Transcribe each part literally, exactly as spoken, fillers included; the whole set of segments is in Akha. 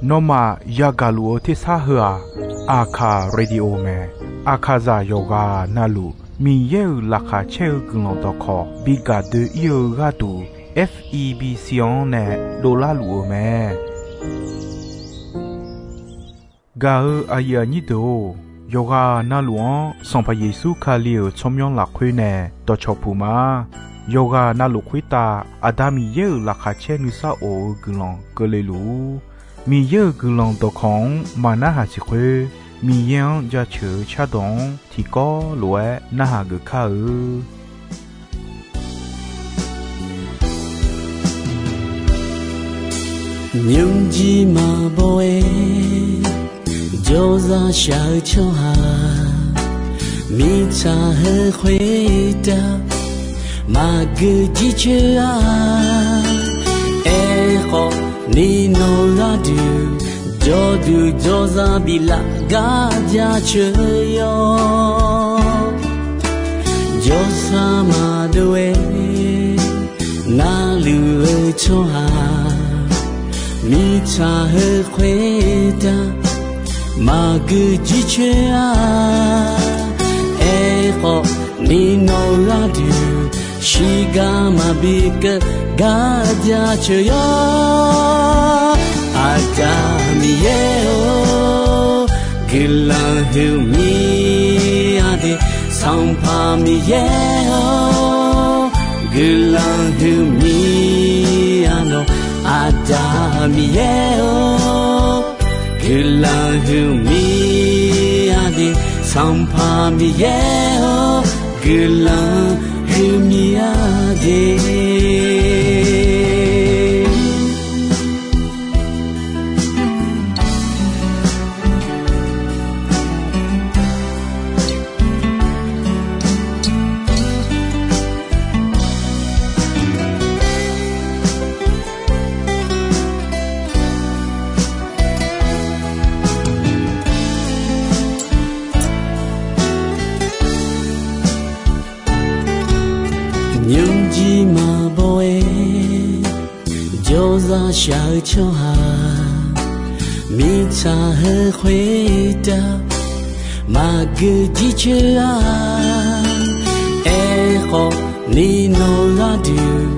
Nawmaf yagaq luf-eu tersar heu-aq, Aqkaq Radio mae. Aqkaqzaq yawqghaq navluf Miqyaer-euq laqkhaq caer-eu guiqlanq dawqkawq bi gaq doe-ir-eu gharduq, F E B C-anr nae dovlar luf-eu mae. Gaq-eu aqyuif aqnyir deuq-or, yawqghaq navluf-anr Sanqpaq Yeqsur Kali-euq tsawrmyanr lafkhoer nae dawqcawq puq ma. Yawqghaq navluf khoertav Aqda Miqyaer-euq laqkhaq caer nuisar of-eu guiqlanq keuvle luf-ur. Miqyaer-euq guiqlanq dawqkawq-anr maqnarhaq siq khoer, Miqyaer-anr jaceuq-eu cardawq-anr tiqkawv lof-aer narhaq geuf kar-eu. Nymrjir maqbaw-aer jawrzaq shaq-eu tsawrhaq, mirtsaq heu khoertav maqgeu jircoer-a. Aerkhawf, ninawq gharduq jawrduq jawrzaq biflaf gar jaceuq yawr. Jawrsar maqdov-aer narluq-eu tsawrhaq, mirtsaq heu khoertav maqgeu jircoer-a. Aerkhawf, ninawq gharduq shiqgar maqbi keuv gar jaceuq yawr. Aqda Miqyaer-or, guiqlanq huiqmir-a de. Sanqpaq Miqyaer-or, guiqlanq huiqmir-a nawq. Aqda Miqyaer-or, guiqlanq huiqmir-a de. Sanqpaq Miqyaer-or, guiqlanq huiqmir-a de. Nymrjir maqbaw-aer jawrzaq shaq-eu tsawrhaq, mirtsaq heu khoertav maqgeu jircoer-a. Aerkhawf, ninawq gharduq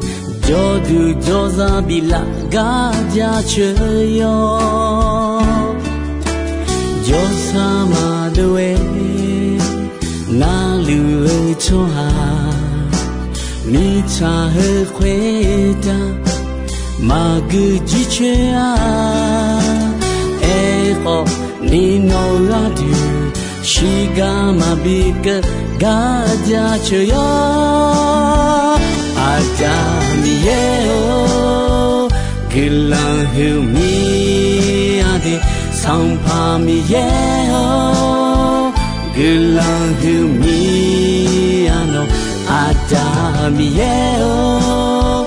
jawrduq jawrzaq biflaf gar jaceuq yawr. Jawrsar maqdov-aer narluq-eu tsawrhaq, mirtsaq heu khoertav maqgeu jircoer-a. Aerkhawf, ninawq gharduq shiqgar maqbi keuv gar jaceuq yawr. Aqda Miqyaer-or, guiqlanq huiqmir-a de. Sanqpaq Miqyaer-or, guiqlanq huiqmir-a nawq. Aqda Miqyaer-or,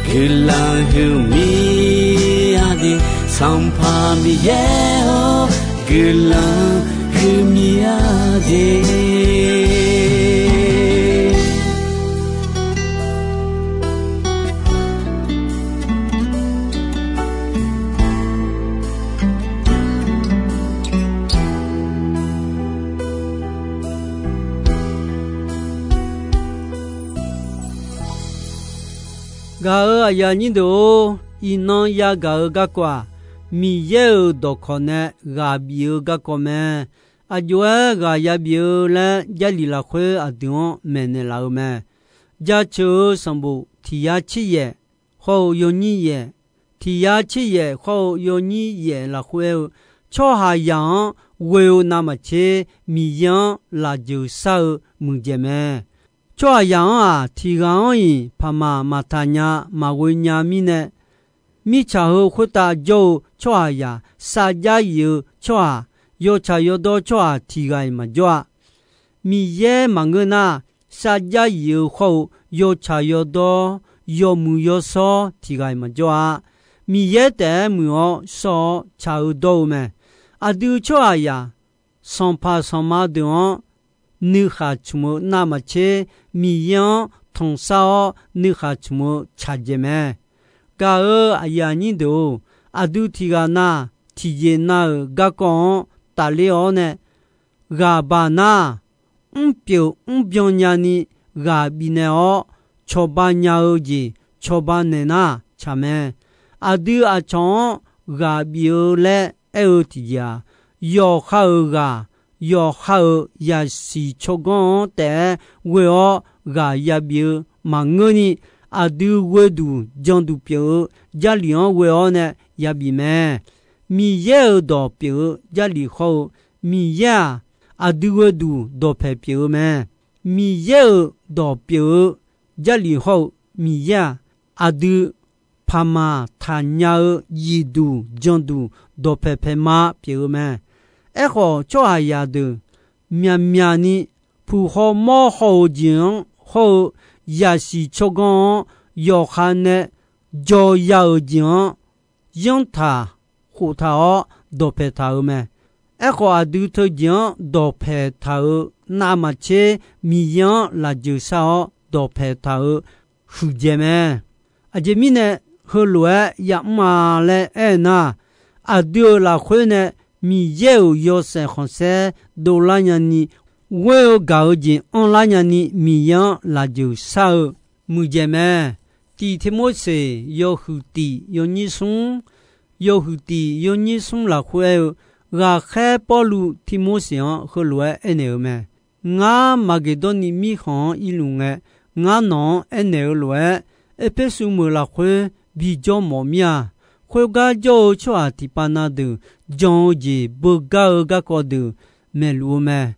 guiqlanq huiqmir-a de. Sanqpaq Miqyaer-or, guiqlanq huiqmir-a de. Gaq-euq aqyuif aqnyir deuq-or, iqnan yagaq-eu garkawv-aq, Miqyaer-euq dawqkawq nae ghaq bif-eu garkawv mae. Aqjox-aer ghaq yabif-eu laer Jarlif lafkhoer aqdui-anr maeqnaeq laf-eu mae. Jaceuq-eu sanqbof tiq yar tser yaef khawr-eu yawnyir yaef, tiq yar tser yaef khawr-eu yawnyir yaef lafkhoer aer-eu, tsawrhaqzaq-anr ghoe-eu navmaqtser Miqyaer-anr lafjeuq shar-eu muiqdzaeq mae. Tsawrhaqzaq-anr-aq, tiq ghaq-anr-iq paqmaq maqtaq nya maqghoe nya mirnae, mirtsaq heu khoertav jawr-eu tsawrhaqzaq, sarjax yif-eu tsawrhaq, yawtsaq yawdawr tsawrhaq tiq ghaq-iq maqjawr-a. Miqyaer maqngeur nar, sarjax yif-eu khawr-eu yawtsaq yawdawr, yawmuiq yawshawr tiq ghaq-iq maqjawr-a. Miqyaer taef-aer muiq-awr shawr-awr tsaq-eu dawr-eu mae. Aqdui tsawrhaqzaq, sanqpaq sanqma deuq-anr nuikhaq tsmq-eu navmaqtser, Miqyaer-anr tanqsar-awr nuikhaq tsmq-eu tsaqdzaeq mae. Gaq-euq aqyuif aqnyir deuq-or, aqdui tiq ghaq na tiqjeq na-euq garkawv-anr tafler-awr nae, ghaq baq nar, mrpyeuf mrbyan nyani ghaq bifnaeq-awr, cawba nya-eu jeq cawba naeq nar tsaq mae. Aqdui aqcawq-anr ghaq bif-eu laer aer-eu tiqjeq-aq, yawqha-euq ghaq, yawqha-euq yaqsiq tsawrganr-anr taef-aer ghoe-awr ghaq yabif-eu maqngeurni, aqdui ghoeduq janduq pyeuf-eu Jarlif-anr ghoe-awr nae yabif mae. Miqyaer-euq dawq pyeuf-eu Jarlif hawr-eu, Miqyaer-aq, aqdui ghoeduq dawqpaeq pyeuf-eu mae. Miqyaer-euq dawq pyeuf-eu Jarlif hawr-eu, Miqyaer-aq, aqdui paqmaq taqnya-eu zifduq janduq dawqpaeq paeqma pyeuf-eu mae. Aerkhawf, tsawrhaqzaq deuq myaqmyaq ni puq haw mawr haw-euq jeq-anr hawr-eu, yaqsiq tsawrganr-anr yawqha nae jaw ya-euq jeq-anr yanrtaq khoftaq-awr dawqpaeq taq-euq mae. Aerkhawf, aqdui teujeq-anr dawqpaeq taq-euq navmaqtser Miqyaer-anr lafjeuq shar-awr dawqpaeq taq-euq huiqdzaeq mae. Aqjeq mirnae, heulof-aer yamr-a laer aernar, aqdui-euq lafkhoer nae Miqyaer-euq yawshaef khanqsaer dovlar nyani, ghoer-eu gaq-eu jeq anrlar nyani Miqyaer-anr lafjeuq shar-eu muiqdzaeq mae. Tiq Tirmorseq yawhuiq tiq yawnyir smr, yawhuiq tiq yawnyir smr lafkhoer aer-eu, ghaqkhaer Pawrluv Tirmorseq-anr heulof-aer aernaeq-eu mae. Ngar Maqgeqdawrni mirkhanq-anr irluf ngae, ngar nawq-anr aernaeq-eu lof-aer, Erpersu meuq lafkhoer bijawr mawf mir-a. Khoergar jawr-eu tsawrhaq tiqpav na deuq jan-eu jeq beugar-eu garkawv deuq maeqluf-eu mae.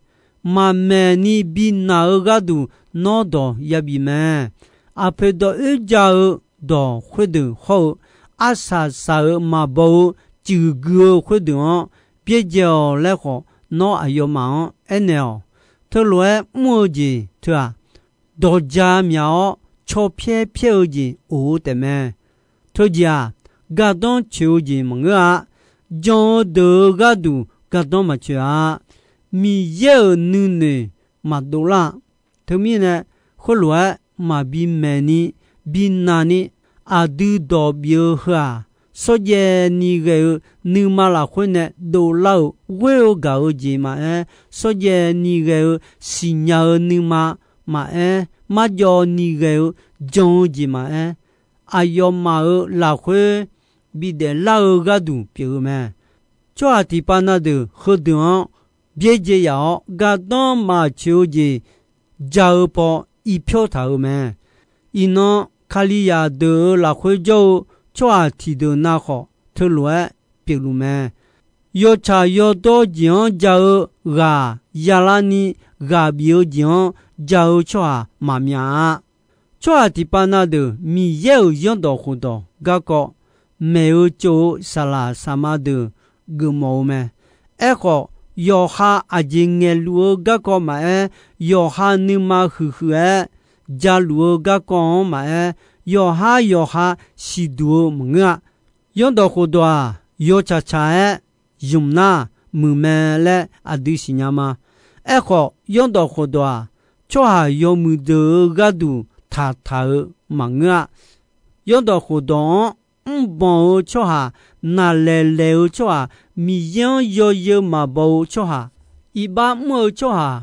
Maqmaeq ni binaq-eu gharduq nawr dawq yabif mae. Aqpoeq dawq oer ja-eu dawq khoerdeuq hawr-eu, arsaq saq-euq maqbaw-eu cuif gui-eu khoerdeuq-anr byaerdzae-awq laer khawf, nawr aqyawfmaf-anr aernaeq-awq. Teulof-aer mr-eu jeq teu-aq, dawqja myaq-awr caw pyaer pyaer-eu jeq of-eu taefmae. Teujeq-aq, gardanr coeq-eu jeq maqngeur-a. Jan-eu deuq-eu gharduq gardanr maqcoeq-a. Miqyaer-euq nuinoeq maqdov lar-a. Teumirnae, khoerlof-aer maqbi maeqni, binaqni, aqdui dawq bif-eu heu-aq, shawrjaev ni ghae-eu nuima lafkhoer nae dovlar-euq ghoer-eu gaq-eu jeq maqaer, shawrjaev ni ghae-eu siqnya-eu nuima maqaer, marjawv ni ghae-eu jan-eu jeq maqaer, aqyawfmaf-euq lafkhoer bidaef lar-eu gharduq pyeuf-eu mae. Tsawrhaq tiqpav na deuq heudeuq-anr byaerdzae yaf-awr, gardanr maqcoeq-eu jeq ja-eu paw irpyawr taq-euq mae. Iqnan, Kalizaq deuq-euq lafkhoer jawr-eu tsawrhaq tiqdeuq na khawf, teulof-aer pyeufluf mae. Yawtsaq yawdawr jeq-anr ja-eu ghaq yalarni ghaq bif-eu jeq-anr ja-eu tsawrhaq maqmyaq-a. Tsawrhaq tiqpav na deuq Miqyaer-euq zanrdawq khofdawq garkawv maeq-eu tsov-eu saqlaq saqma deuq geufmawf-eu mae. Aerkhawf, yawqha aqjeq ngaeqluf-eu garkawv maqaer, yawqha nuima huiqhuiq-aer jaluf-eu garkawv-anr maqaer, yawqhar yawqha siqduq-eu maqngeur-a. Zanrdawq khofdawq-aq, yawtsaq tsaq-aer zmq nar muiq mae laer aqdui siqnya ma. Aerkhawf, zanrdawq khofdawq-aq, tsawrhaq yawmuiq deuq-eu gharduq taqtaq-eu maqngeur-a. Zanrdawq khofdawq-anr mrbanq-eu tsawrhaq, naqlaeq laeq-eu tsawrhaq, Miqyaer-anr yawzeu maqbaw-eu tsawrhaq, iqbax mr-eu tsawrhaq,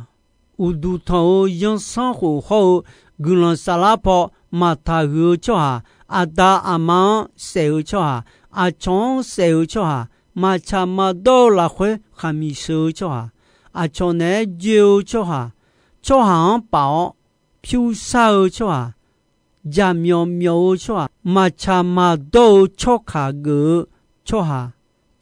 uqduq tanq-eu zanrsanrkhof hawr-eu guiqlanq saflar paw maqtaq huiq-eu tsawrhaq, aqda aqma-anr saef-eu tsawrhaq, aqcawq-anr saef-eu tsawrhaq, maqtsaq maqdawr-eu lafkhoer khaqmiq sheu-eu tsawrhaq, aqcawq naeq-aer joe-eu tsawrhaq, tsawrhaq-anr paf-awr pyurshar-eu tsawrhaq, jaqmyawf myawf-eu tsawrhaq, maqtsaq maqdawr-eu tsawrkaq geuf-eu tsawrhaq,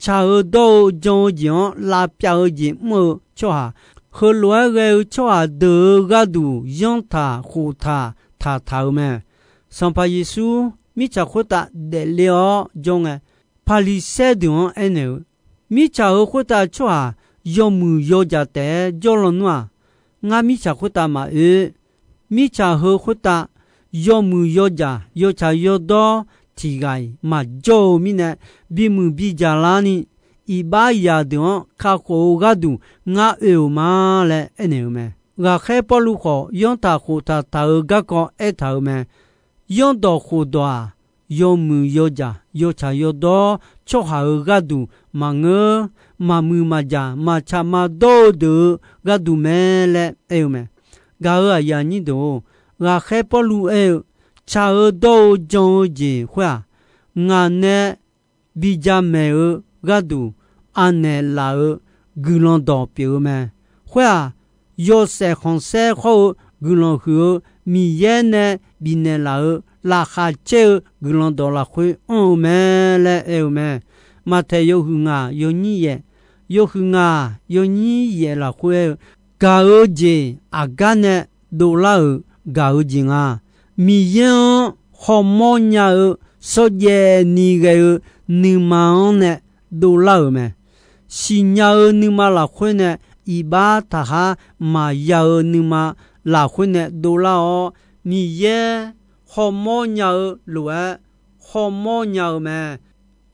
tsaq-eu dawr-eu jan-eu jeq-anr lavpyav-eu jeq mr-eu tsawrhaq, heulof-aer ghae-eu tsawrhaq deuq-eu gharduq zanrtaq khoftaq taqtaq-eu mae. Sanqpaq Yeqsur mirtsaq khoertav daefle-awr jawr ngae, Paqliqsaer deuq-anr aernaeq-eu, Mirtsaq heu khoertav tsawrhaq yawmuiq yawdzaq taef-aer jawr lawnmr-aq, ngar mirtsaq khoertav maqoe. Mirtsaq heu khoertav yawmuiq yawdzaq yawtsaq yawdawr tiq ghaq-iq maqjawr-eu mirnae, bimuiq bidzaq larni iqbax zaqdeuq-anr kakhof-eu gharduq ngar oe-euq ma laer aernaeq-eu mae. Ghaqkhaer Pawrluv khawf, zanrtaq khoftaq taq-eu garkawv aertaq-euq mae. Zanrdawq khofdawq-aq, yawmuiq yawjaq, yawtsaq yawdawr, tsawrhaq-euq gharduq maqngeur, maqmuiq maqjaq, maqtsaq maqdawr-eu deuq-euq gharduq mae laer aer-eu mae. Gaq-euq aqyuif aqnyir deuq-or, ghaqkhaer Pawrluv aer-eu, tsaq-eu dawr-eu jan-eu jeq khoer-aq, ngaq nae bi jamaeq-eu gharduq, anaeq laf-euq guiqlanq dawq pyeuf-eu mae. Khoer-aq, yawshaef khanqsaer khawr-eu guiqlanq huiq-eu, Miqyaer nae bifnaeq laf-euq laqkhaq caer-eu guiqlanq dawq lafkhoer anr-eu mae laer aer-eu mae. Maqtaeq yawhuiq ngaq yawnyir yaef, yawhuiq ngaq yawnyir yaef lafkhoer aer-eu, gaq-eu jeq aqgar nae dovlar-euq gaq-eu jeq nga. Miqyaer-anr khawmawr nya-eu shawrjaev ni ghae-eu nuima-anr nae dovlar-euq mae. Siqnya-eu nuima lafkhoer nae iqbax taqhar maqya-eu nuima lafkhoer nae dovlar-awr, Miqyaer khawmawr nya-eu lof-aer khawmawr nya-eu mae.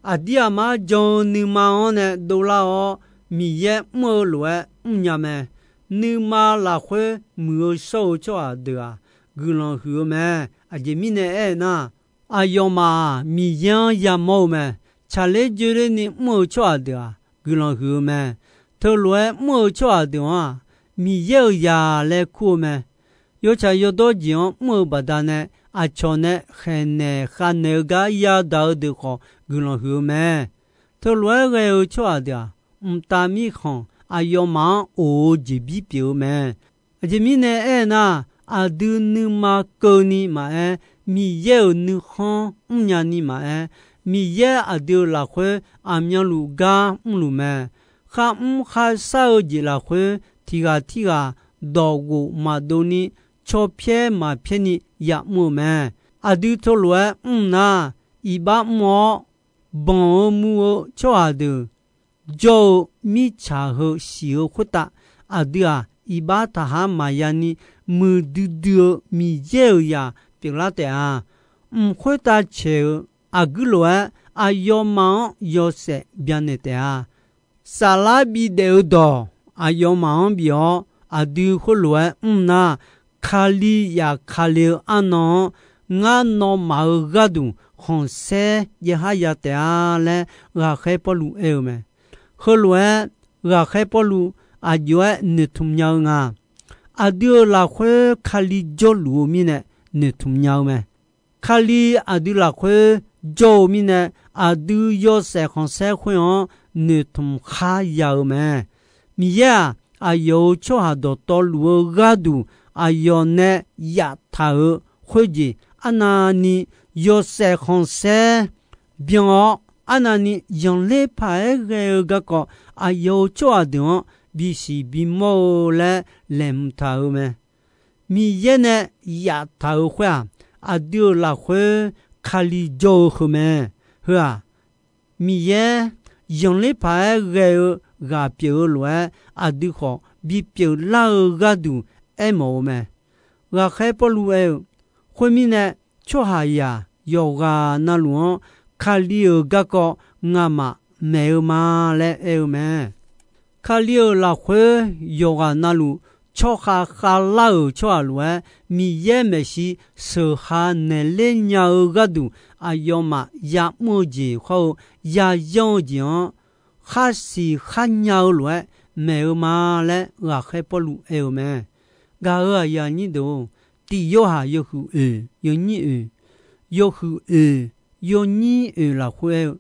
Aqdir aqmar jan-eu nuima-anr nae dovlar-awr, Miqyaer mr-eu lof-aer mrnya mae. Nuima lafkhoer muiq-eu shawr-eu tsawrhaq deuq-aq, guiqlanq huiq-eu mae. Aqjeq mirnae aernar, aqyawfmaf-aq, Miqyaer-anr yamawr-eu mae. Tsaqler joerler ni mr-eu tsawrhaq deuq-aq, guiqlanq huiq-eu mae. Teulof-aer mr-eu tsawrhaq deuq-anr-aq, Miqyaer-euq zaq laer kur-eu mae. Yawtsaq yawdawr jeq-anr mr-eu baqdanae, aqcawq nae khaeqnaeq khavnaeq-eu gar yadaq-eu deuq khawf guiqlanq huiq-eu mae. Teulof-aer ghae-eu tsawrhaq deuq-aq, mqtav mirkhanq aqyawfmaf-anr of-eu jeqbir pyeuf-eu mae. Aqjeq mirnae aernar, aqdui nuima keuvni maqaer, Miqyaer-euq nuikhanr mrnya ni maqaer, Miqyaer aqdui-euq lafkhoer aqmyanluf gar mrluf mae. Kharmr kharshar-eu jeq lafkhoer tiqghaq tirghaq dawqghof maqdov ni, cawpyaer maqpyaer ni ya'mr-eu mae. Aqdui teulof-aer mr nar, iqbax mr-awr, banq-eu mu-eu tsawrhaq deuq jawr-eu mirtsaq heu siq-eu khoertav, aqdui-aq, iqbax taqhar maqya ni, muiqdui dui-eu Miqyaer-euq zaq pyeuflar taef-a. Mq khoertav caeq-eu aqguir lof-aer, aqyawfmaf-anr yawshaef byanaeq taef-a. Saflar bidaef-eu dawq aqyawfmaf-anr bif-awr, aqdui khoerlof-aer mr nar, Kali zafkale-eu arnan-anr, ngar nawmaf-euq gharduq khanqsaer jaev har ya taef-a laer, ghaqkhaer Pawrluv aer-eu mae. Heulof-aer, ghaqkhaer Pawrluv aqjox-aer noeqtmq nya-eu nga. Aqdui-euq lafkhoer Kali jawrluf-eu mirnae noeqtmq nya-eu mae. Kali aqdui lafkhoer jawr-eu mirnae, aqdui yawshaef khanqsaer khoer-anr noeqtmq khar ya-eu mae. Miqyaer-aq, aqyawf-euq tsawrhaq dawqtawvluf-eu gharduq aqyawf nae yaftaq-euq khoerjeq, arnavni yawshaef khanqsaer byan-awr, arnavni zanqler paq-aer ghae-eu garkawv aqyawf-euq tsawrhaq deuq-anr bisiq bimawr-eu laer laeqhmq taq-euq mae. Miqyaer nae yaftaq-euq khoer-aq, aqdui-euq lafkhoer Kali jawr-eu heu mae. Heu-aq, Miqyaer zanqler paq-aer ghae-eu ghaq pyeuf-eu lof-aer, aqdui khawf bipyeuf lar-eu gharduq aermawf-eu mae. Ghaqkhaer Pawrluv aer-eu, khoermirnae, tsawrhaqzaq yawqghaq navluf-anr Kali-euq garkawv ngamaf maeq-eu ma laer aer-eu mae. Kali-euq lafkhoer yawqghaq navluf tsawrkhav khavlar-euq tsawrhaq lof-aer, Miqyaer maeqshi sheuqha naeqler nya-eu gharduq aqyawfmaf ya'mr-eu jeq hawr-eu yayanr-eu jeq-anr khasiq kharnya-eu lof-aer maeq-eu ma laer ghaqkhaer Pawrluv aer-eu mae. Gaq-euq aqyuif aqnyir deuq-or, Tiq Yorhaq yawhuiq oeq yawnyir oeq, yawhuiq oeq yawnyir oeq lafkhoer aer-eu,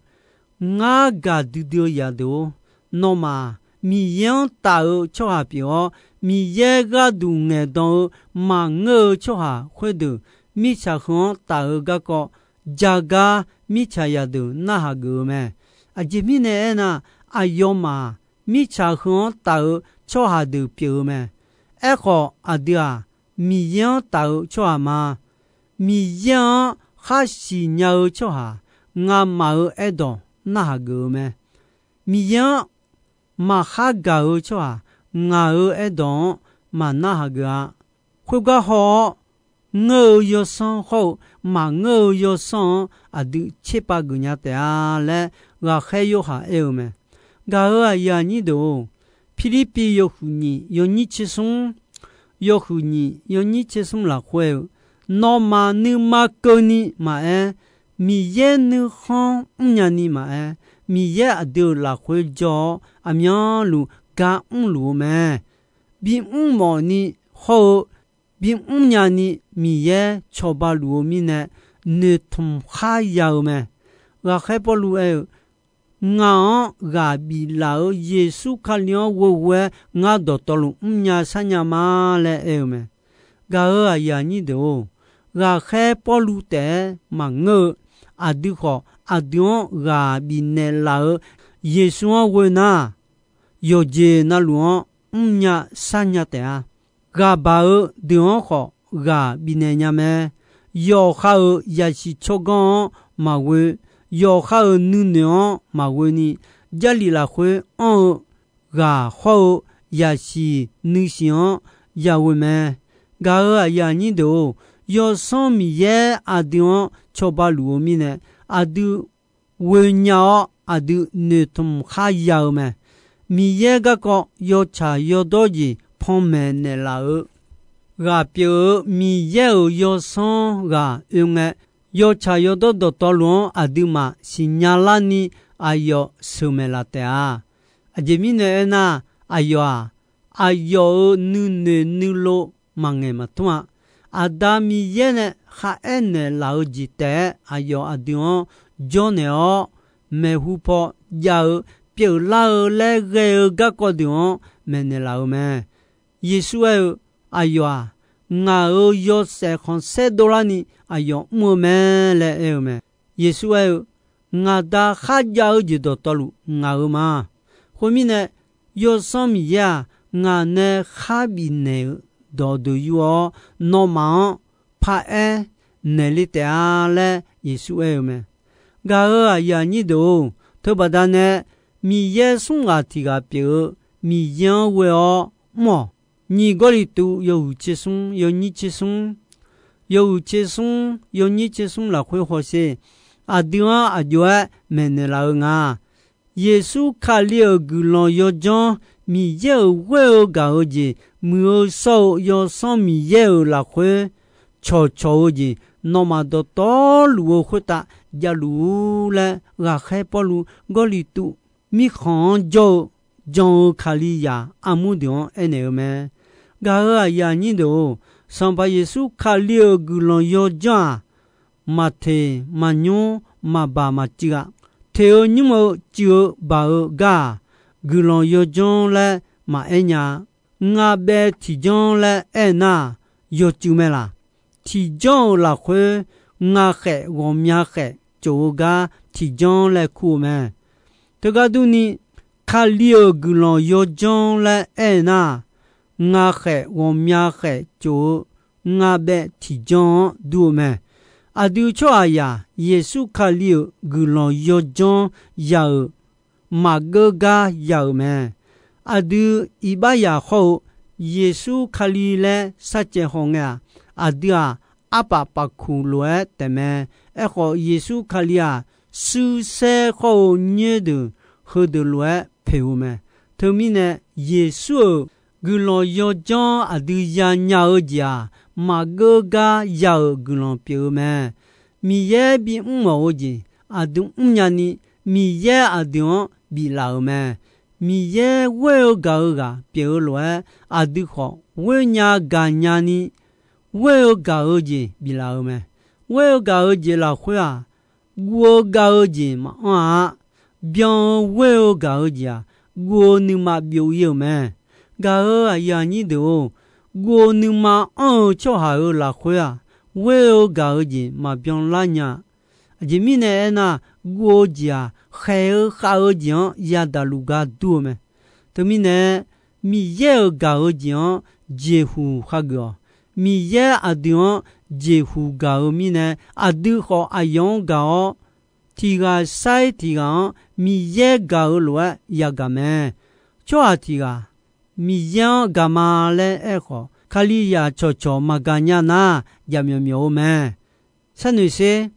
ngar gaqdui dui-eu zaqdeuq-or, nawmaf-aq, Miqyaer-anr taf-eu tsawrhaq pyeuf-awr, Miqyaer gharduq ngaeqdan-eu maqngeur-eu tsawrhaq khoerdeuq, mirtsaq heu-anr taf-eu garkawv jagar mirtsaq zaqdeuq narhaq geuf-eu mae. Aqjeq mirnae aernar, aqyawfmaf-aq, mirtsaq heu-anr taf-eu tsawrhaq deuq pyeuf-eu mae. Aerkhawf, aqdui-aq, Miqyaer-anr taf-eu tsawrhaq ma. Miqyaer-anr khar siqnya-eu tsawrhaq ngamaf-euq aerdawq narhaq geuf-eu mae. Miqyaer-anr maqkhar gaq-eu tsawrhaq ngaq-euq aerdawq-anr maqnarhaq geuf-a. Khoergar haw-awr, ngeur-eu yawsanr hawr-eu maqngeur-eu yawsanr-anr aqdui tserpav geufnya taef-a laer, ghaqkhaer Yorhaq aer-eu mae. Gaq-euq aqyuif aqnyir deuq-or, Pirlirpiv yawhuiq nyiq yawnyir tser smr, yawhuiq nyiq yawnyir tser smr lafkhoer aer-eu, nawmaf nuima keuvni maqaer, Miqyaer nuikhanr mrnya ni maqaer, Miqyaer aqdui-euq lafkhoer jawr-awr, aqmyanluf gar mrluf-eu mae. Bimr mawf ni hawr-eu, bimr nya ni Miqyaer cawba luf-eu mirnae, noeqtmq khar ya-eu mae. Ghaqkhaer Pawrluv aer-eu, Ngaq-anr ghaq biflaf-euq Yeqsur Kali-anr ghoeghoe-aer ngar dawqtawvluf mrnya sharnya ma laer aer-eu mae. Gaq-euq aqyuif aqnyir deuq-or, ghaqkhaer Pawrluv taef-aer maqngeur-eu, aqdui khawf aqdui-anr ghaq bifnaeq laf-euq Yeqsur-anr ghoe nar, yawqjeq navluf-anr mrnya sharnya taef-a. Ghaqbaq-eu deuq-anr khawf ghaq bifnaeq nya mae. Yawqha-euq zaqsiq tsawrganr-anr maqghoe, yawqha-euq nuinoeq-anr maqghoe ni, Jarlif lafkhoer anr-eu ghaq hawr-eu zaqsiq nuisiq-anr yaghoe mae. Gaq-euq aqyuif aqnyir deuq-or, Yawsanr Miqyaer aqdui-anr cawba luf-eu mirnae, aqdui ghoenya-awr aqdui noeqtmq khar ya-eu mae. Miqyaer garkawv yawtsaq yawdawr jeq panmaeq naeqlaf-eu, ghaq pyeuf-eu Miqyaer-euq Yawsanr ghaq oe ngae, yawtsaq yawdawr dawqtawvluf-anr aqduimaf siqnya larni aqyawf sheuqmaeq laf taef-a. Aqjeq mirnae aernar, aqyawf-aq, aqyawf-euq nuinoeq nuilov maqngaeq maqtmr-a. Aqda Miqyaer nae kharaer naeqlaf-eu jeq taef-aer aqyawf aqdui-anr jawrnaeq-awr, maeqhu paw jav-eu pyeuflar-eu laer ghae-eu garkawv deuq-anr maeqnaeq laf-eu mae. Yeqsur aer-eu, Aqyawf-aq, ngaq-euq yawshaef khanqsaer dovlarni aqyawf mr-eu mae laer aer-eu mae. Yeqsur aer-eu, Ngaq Da kharjav-eu jeq dawqtawvluf ngaq-euq ma. Khoermirnae, Yawsanr Miqyaer-aq, ngaq nae khar bifnaeq-euq dawqdeuq yur-awr, nawmaf-anr paraer naeqle taef-a laer Yeqsur aer-eu mae. Gaq-euq aqyuif aqnyir deuq-or, teubaqda nae Miqyaer smr ghaq tiq ghaq pyeuf-eu Miqyaer-anr ghoe-awr mr-awq. Nyiq Gawrliqtu yawhuiq tser smr yawnyir tser smr, yawhuiq tser smr yawnyir tser smr lafkhoer hawsher. Aqdui-anr aqjox-aer maeqnaeq laf-eu nga. Yeqsur Kali-euq guiqlanq yawdzanr, Miqyaer-euq ghoer-eu gaq-eu jeq, muiq-eu shawr-eu Yawsanr Miqyaer-euq lafkhoer cawqcawq-eu jeq, nawmaf dawqtawvluf-eu khoertav javluf-ur laer, ghaqkhaer Pawrluv Gawrliqtu mirkhanq-anr jawr-eu jan-eu Kalizaq armur deuq-anr aernaeq-eu mae. Gaq-euq aqyuif aqnyir deuq-or, Sanqpaq Yeqsur Kali-euq guiqlanq yawdzanr-aq, maqteq maqnymr maqbaq maqcuiv-a. Teq-eu nymr-eu cuiv-eu baq-eu gar-aq, guiqlanq yawdzanr laer maqaer nya-a. Ngaq baev tiqjanr laer aernar-aq, yawcuiv mae laq. Tiqjanr-euq lafkhoer ngaq khaef ghawqmya khaef cof-eu gar tiqjanr laer kur-eu mae. Teugar durni, Kali-euq guiqlanq yawdzanr laer aernar-aq, ngaq khaef ghawqmya khaef cof-eu ngaq baev tiqjanr-anr dur-eu mae. Aqdui tsawrhaqzaq Yeqsur Kali-euq guiqlanq yawdzanr ya-euq maqgeur gar ya-euq mae. Aqdui iqbaxzaq hawr-eu Yeqsur Kali laer sharcaev haw ngae-aq, aqdui-aq arpaf pafkuq lof-aer taefmae. Aerkhawf, Yeqsur Kali-aq, shuir saer hawr-eu nyoer deuq heudeuq lof-aer poeq-eu mae. Teumirnae, Yeqsur-euq guiqlanq yawdzanr aqdui yanya-eu jeq-aq, maqgeur gar ya-euq guiqlanq pyeuf-eu mae. Miqyaer bimr mawf-eu jeq aqdui mrnya ni, Miqyaer aqdui-anr biflaf-euq mae. Miqyaer ghoer-eu gaq-eu ghaq pyeuf-eu lof-aer, aqdui khawf ghoer nya gaq nya ni, ghoer-eu gaq-eu jeq biflaf-eu mae. Ghoer-eu gaq-eu jeq lafkhoer-aq, guv-eu gav-eu jeq maqanr-a. Byan-eu ghoer-eu gaq-eu jeq-aq, guv-eu nuima byov-ir-euq mae. Gaq-euq aqyuif aqnyir deuq-or, guv-eu nuima anr-eu tsawrhaq-euq lafkhoer-aq, ghoer-eu gaq-eu jeq maqbyan lar nya. Aqjeq mirnae aernar, guv-eu jeq-aq, khaeq-eu khav-eu jeq-anr yadaq luf gar dur-eu mae. Teumirnae, Miqyaer-euq gaq-eu jeq-anr jeqhuq hageuf-awq. Miqyaer aqdui-anr jeqhuq gaq-eu mirnae, aqdui khawf aqyawf-anr gaq-awr, tiq ghaq sair tiq ghaq-anr Miqyaer gaq-eu lof-aer yagaq mae. Tsawrhaq tiq ghaq Miqyaer-anr gaq ma laer aerkhawf, Kalizaq cawqcawq maqgaq nya nar, jaqmyawf myawf-eu mae. Sharnoeq sher,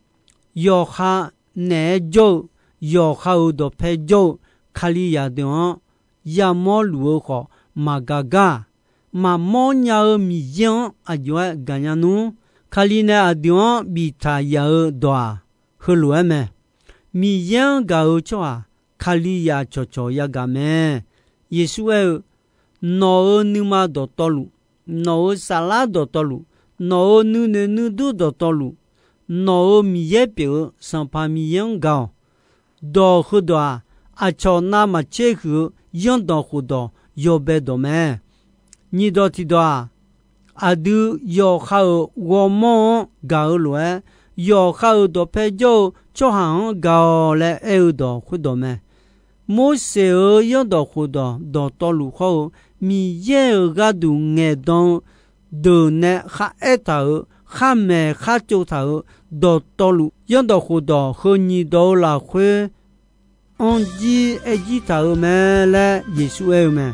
yawqha naeq-aer jawr-eu, yawqha-euq dawqpae jawr-eu Kalizaq deuq-anr yamawr luf-eu khawf maqgaq gar-aq, maqmawr nya-eu Miqyaer-anr aqjox-aer gaqnya nmr. Kali nae aqdui-anr biftaq yaf-eu dawq-aq, heulof-aer mae. Miqyaer-anr gaq-eu tsawrhaq Kalizaq cawqcawq yagaq mae. Yeqsur aer-eu, Nawq-euq nuima dawqtawvluf, nawq-euq saflar dawqtawvluf, nawq-euq nuinoeq nuidur dawqtawvluf, nawq-euq Miqyaer pyeuf-eu Sanqpaq Miqyaer-anr gaq-awq. Dawq heudawq-aq, aqcawq navmaqtser huiq-eu yanrdawq khofdawq yawbae dawq mae. Nyiq dawq tiq dawq-aq, aqdui yawqha-euq ghawrmawr-anr gaq-eu lof-aer, yawqha-euq dawqpae jawr-eu tsawrhaq-anr gaq-awq laer aer-eu dawq khoerdawq mae. Morseq-euq yanrdawq khofdawq dawqtawvluf hawr-eu Miqyaer-euq gharduq ngaeqdan-eu deuq nae kharaer taq-euq, khar maeq khar tsov taq-euq dawqtawvluf, yanrdawq khofdawq heu nyiq dawq-eu lafkhoer anrjir aer jir taq-euq mae laer Yeqsur aer-eu mae.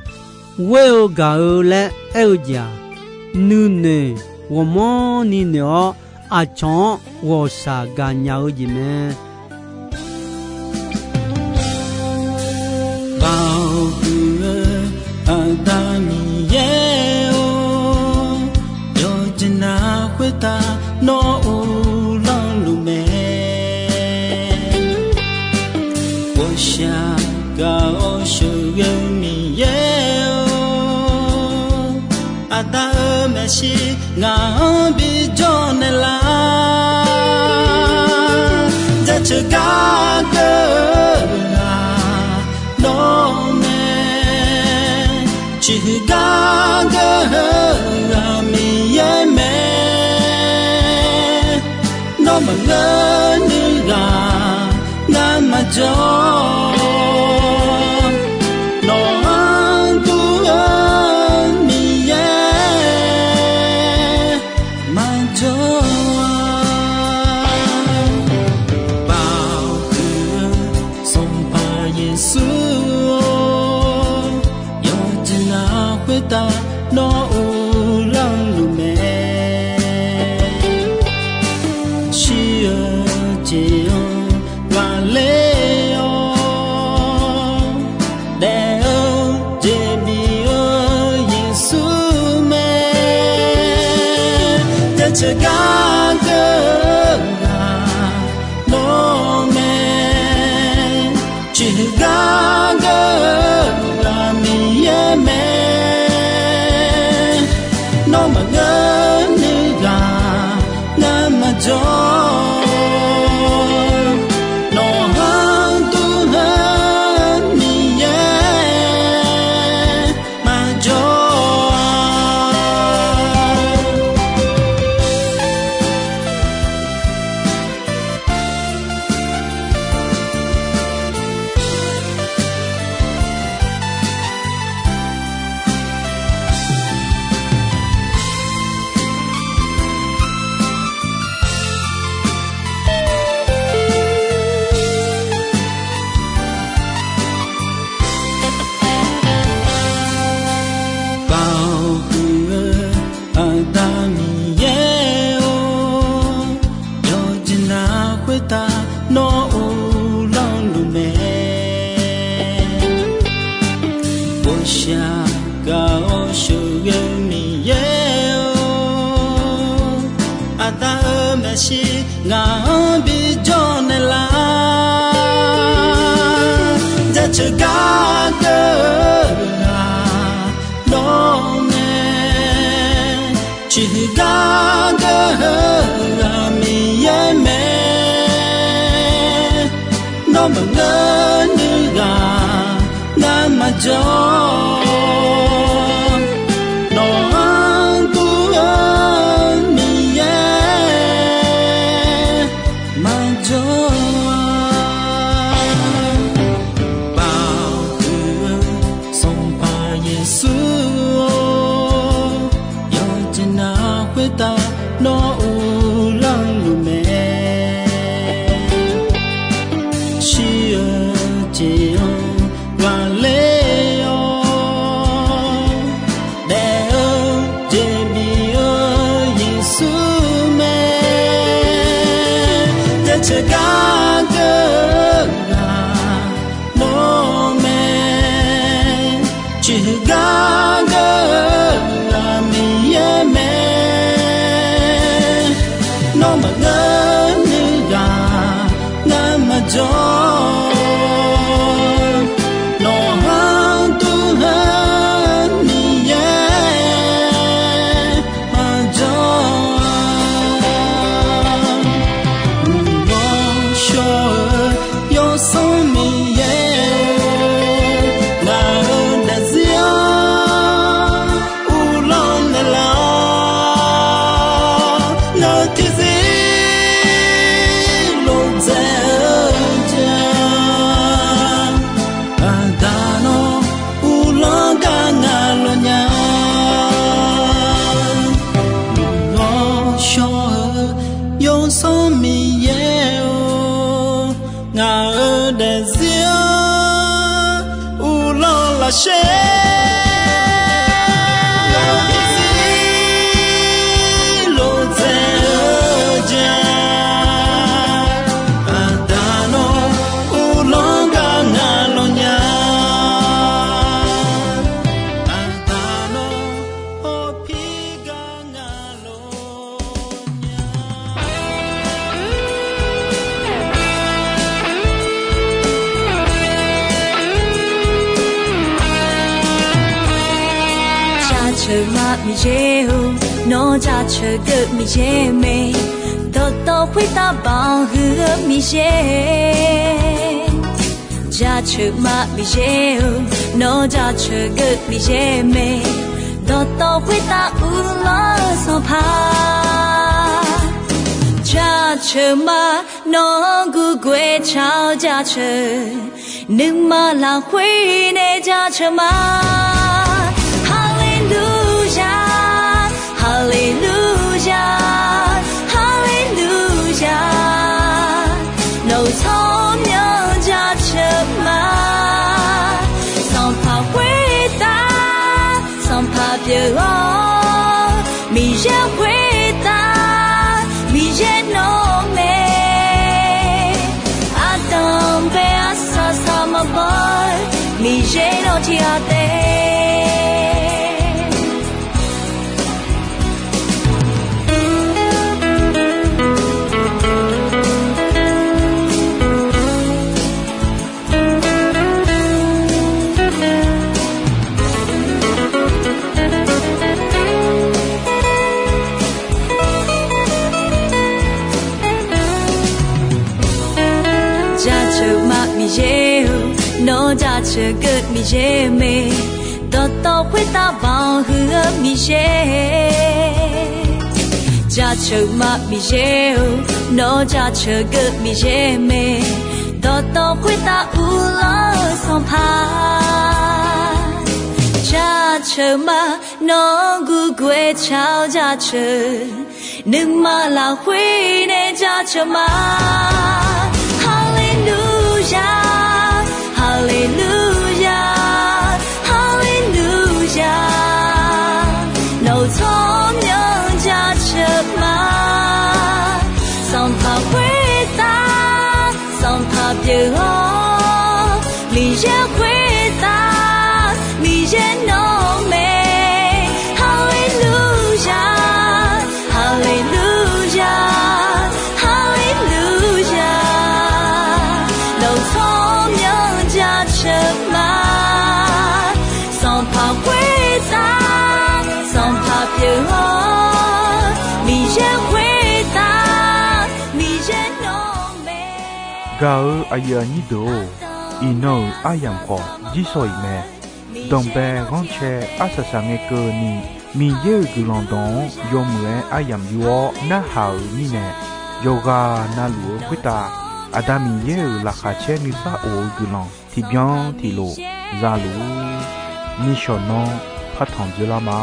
Ghoer-eu gaq-eu laer aer-eu jeq-aq, nuinoeq ghawqmanrni noeq-awr, aqcawq-anr ghawqshaq gaqnya-eu jeq mae. Baoq huiq-eu Aqda Miqyaer-or, yawqjeq navluf khoertav nawr uvlanr luf mae. Ghawqshaq gaq-awr sheuqghae-eu Miqyaer-or, Aqda-euq maeqshi ngaq-anr bijawr naeqlar. Jaceuq gar geur-eu ghaq nawr mae. Ciqhuiq gar geur-eu ghaq Miqyaer mae. Nawr maqngeur nuir ghaq ngar maqjawr. Nawq-anr dur-eu Miqyaer maqjawr-a. Baoq huiq-eu Sanqpaq Yeqsur-or, yawqjeq navluf khoertav nawr uvlanr luf mae. Shir-eu jeq-anr ghaqler-awr daef-eu jeq bif-eu Yeqsur mae. Jaceuq gar geur-eu ghaq nawr mae. Ciqhuiq gar geur-eu ghaq Miqyaer mae. Nawr maqngeur nuir ghaq ngar maqjawr. Nawq-anr dur-eu Miqyaer maqjawr-a. Baoq huiq-eu Aqda Miqyaer-or, yawqjeq navluf khoertav nawr uvlanr luf mae. Ghawqshaq gaq-awr sheuqghae-eu Miqyaer-or, Aqda-euq maeqshi ngaq-anr bijawr naeqlar. Jaceuq gar geur-eu ghaq nawr mae. Ciqhuiq gar geur-eu ghaq Miqyaer mae. Nawr maqngeur nuir ghaq ngar maqjawr. Nawq-anr dur-eu Miqyaer maqjawr-a. Baoq huiq-eu Sanqpaq Yeqsur-or, yawqjeq navluf khoertav nawr uvlanr luf mae. Shir-eu jeq-anr ghaqler-awr daef-eu jeq bif-eu Yeqsur mae. Jaceuq gar geur-eu ghaq nawr mae. Ciqhuiq gar geur-eu ghaq Miqyaer mae. Nawr maqngeur nuir ghaq Aqdui daefzir-anr uvlanr lafshaer, aqdui zir lof dzaeq-eu jeq-aq, Aqda nawr uvlanr gar nga lawnya, Aqda nawr hawpir gar nga lawnya. Jaceuq ma Miqyaer-or, nawr jaceuq geuv Miqyaer mae, dawqtawv khoertav baoq huiq-eu Miqyaer. Jaceuq ma Miqyaer-or, nawr jaceuq geuv Miqyaer mae, dawqtawv khoertav uvlanr-eu Sanqpaq. Jaceuq ma, nawq-anr gurgoer tsaq-awr jaceuq, nuima lafkhoer nae jaceuq ma. Haleluya, haleluya, haleluya, nawq-euq tsawrmyanr jaceuq ma. Sanqpaq khoertav Sanqpaq pyeuf-awr, Miqyaer khoertav Miqyaer nawr mae. Ardanq bae arsaq saq maqbaw-eu Miqyaer nawr tiqghaq taef. Jaceuq ma Miqyaer-or, nawr jaceuq geuv Miqyaer mae, dawqtawv khoertav baoq huiq-eu Miqyaer. Jaceuq ma Miqyaer-or, nawr jaceuq geuv Miqyaer mae, dawqtawv khoertav uvlanr-eu Sanqpaq. Jaceuq ma, nawq-anr gurgoer tsaq-awr jaceuq, nuima lafkhoer nae jaceuq ma. Haleluya, haleluya, haleluya, nawq-euq tsawrmyanr jaceuq ma. Sanqpaq khoertav Sanqpaq pyeuf-awr, Miqyaer khoertav Miqyaer nawr mae. Haleluya, haleluya, haleluya, nawq-euq tsawrmyanr jaceuq ma. Sanqpaq khoertav Sanqpaq pyeuf-awr, Miqyaer khoertav Miqyaer nawr mae. Gaq-eu aqyuif aqnyir deuq-or, iqnan-euq aryamq khawf jirshaw-iq mae. Danqbae ghanrcae arsaq saq ngae keuvni, Miqyaer-euq guiqlanq dawq-anr yawmuiq-aer aryamq yur-awr narhaq-euq mirnae, yawqghaq navluf-eu khoertav Aqda Miqyaer-euq laqkhaq caer nuisar of-eu guiqlanq tiqbyan tiqlof za luf-ur. Nishawq nanr partanq dzeurlar ma.